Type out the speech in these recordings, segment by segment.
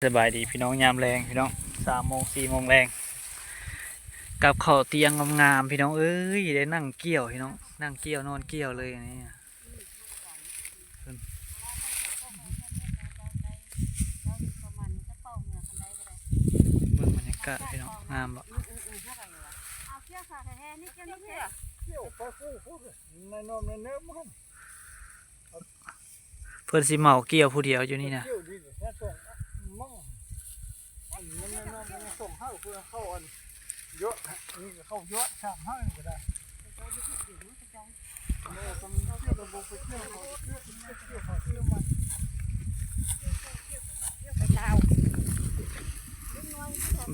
ສະບາຍດີພີ່ນ້ອງ ຍາມແລງພີ່ນ້ອງ ສາມໂມງ ສີ່ໂມງແລງ ກັບເຂົ້າຕຽງງາມໆ ພີ່ນ້ອງເອີຍ ໄດ້ນັ່ງກ່ຽວພີ່ນ້ອງ ນັ່ງກ່ຽວນອນກ່ຽວເລີຍອັນນີ້ ເບິ່ງບັນຍາກາດພີ່ນ້ອງ ງາມບໍ່? ເພິ່ນຊິເໝົາກ່ຽວຜູ້ດຽວຢູ່ນີ້ນະ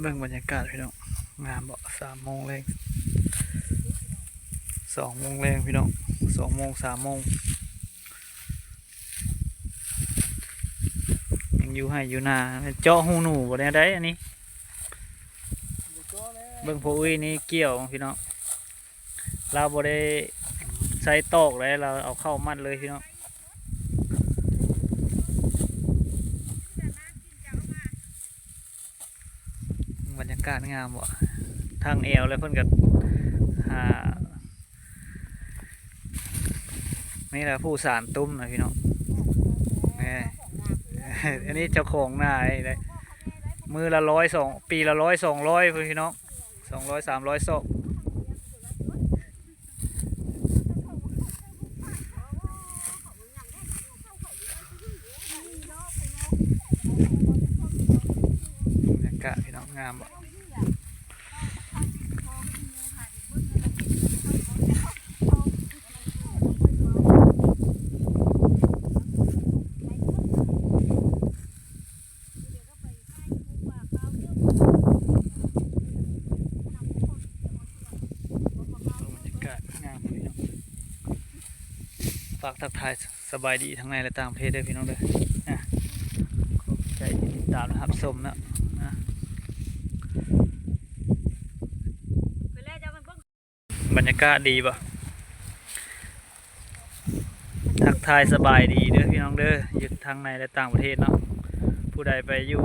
ເບິ່ງບັນຍາກາດພີ່ນ້ອງ ງາມບໍ່? ສາມໂມງແລງ ສອງໂມງແລງພີ່ນ້ອງ ສອງໂມງ ສາມໂມງ ຍັງຢູ່ໄຮ່ຢູ່ນາ ເຈາະຮູໜູບໍ່ແນວໃດອັນນີ້ ເບິ່ງພໍ່ອຸ້ຍນີ້ກ່ຽວພີ່ນ້ອງ ລາວບໍ່ໄດ້ໃຊ້ຕອກໃດ ລາວເອົາເຂົ້າມັດເລີຍພີ່ນ້ອງ. ບັນຍາກາດງາມບໍ່? ທາງແອວແລ້ວເພິ່ນກໍຫາ ນີ້ແຫຼະຜູ້ສານຕຸ້ມນະພີ່ນ້ອງ ແມ່ ອັນນີ້ເຈົ້າຂອງນາເດ້ ມື້ລະຮ້ອຍ ສອງ ປີລະຮ້ອຍ ສອງຮ້ອຍພຸ້ນພີ່ນ້ອງ ສອງຮ້ອຍ ສາມຮ້ອຍຊອກ. ບັນຍາກາດພີ່ນ້ອງ ງາມບໍ່? ບັນຍາກາດງາມພີ່ນ້ອງ ຝາກທັກທາຍສະບາຍດີທັງໃນ ແລະ ຕ່າງປະເທດເດີພີ່ນ້ອງເດີ ອາ ຂອບໃຈທີ່ຕິດຕາມ ແລະ ຮັບຊົມເນາະ ອາ ບັນຍາກາດດີບໍ່? ທັກທາຍສະບາຍດີເດີພີ່ນ້ອງເດີ ຢູ່ທັງໃນ ແລະ ຕ່າງປະເທດເນາະ ຜູ້ໃດໄປຢູ່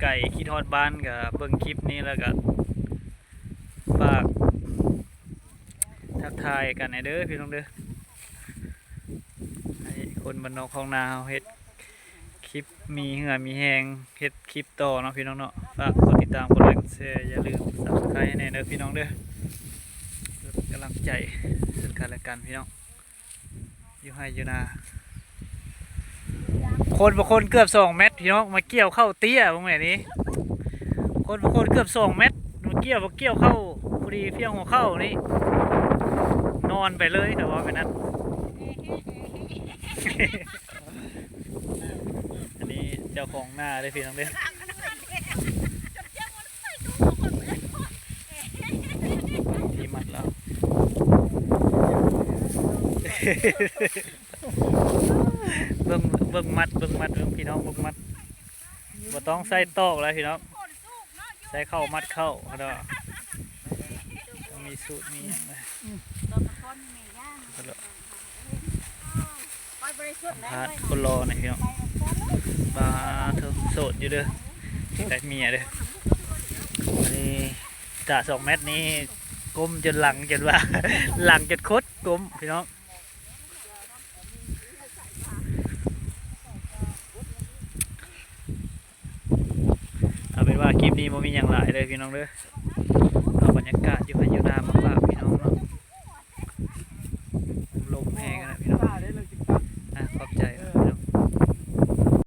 ໄກຄິດຮອດບ້ານ ກະເບິ່ງຄລິບນີ້ ແລ້ວກະຝາກທັກທາຍກັນແດ່ເດີພີ່ນ້ອງເດີ ໃຫ້ຄົນບ້ານນອກທ້ອງນາເຮົາເຮັດ ຄລິບມີເຫື່ອມີແຮງເຮັດຄລິບຕໍ່ເນາະພີ່ນ້ອງເນາະ ຝາກກົດຕິດຕາມ ກົດໄລ ກົດແຊ ຢ່າລືມ Subscribe ໃຫ້ແດ່ເດີພີ່ນ້ອງເດີ ເປັນກຳລັງໃຈເຊິ່ງກັນແລະກັນພີ່ນ້ອງ ຢູ່ໄຮ່ຢູ່ນາ ຄົນບາງຄົນເກືອບສອງແມັດພີ່ນ້ອງ ມາກ່ຽວເຂົ້າເຕ້ຍເບິ່ງແມ່ນີ້ ຄົນບາງຄົນເກືອບສອງແມັດ ມາກ່ຽວ ມາກ່ຽວເຂົ້າພໍດີພຽງຫົວເຂົ່ານີ້ ນອນໄປເລີຍ ແຕ່ວ່າແມ່ນນັ້ນ. ອັນນີ້ເຈົ້າຂອງນາເດີພີ່ນ້ອງເດີ ທີ່ມັດແລ້ວ ເບິ່ງ ເບິ່ງມັດ ເບິ່ງມັດ ເບິ່ງພີ່ນ້ອງ ເບິ່ງມັດ ບໍ່ຕ້ອງໃສ່ຕອກແລ້ວພີ່ນ້ອງ ໃສ່ເຂົ້າມັດເຂົ້າ ເຂົາເຈົ້າ ຕ້ອງມີສູດມີຫຍັງນະ ສຳພາດຄົນຫຼໍ່ນີ້ພີ່ນ້ອງ ປາໂທ້ ໂສດຢູ່ເດີ ໄດ້ເມຍເດີ ອັນນີ້ກະສອງແມັດນີ້ ກົ້ມຈົນຫຼັງຈົນວ່າ ຫຼັງຈົນຄົດກົ້ມພີ່ນ້ອງ. ເອົາເປັນວ່າຄລິບນີ້ບໍ່ມີຫຍັງຫຼາຍເດີພີ່ນ້ອງເດີ ເອົາບັນຍາກາດຢູ່ໄຮ່ຢູ່ນາມາຝາກພີ່ນ້ອງເນາະ ລົມແຮງນະພີ່ນ້ອງ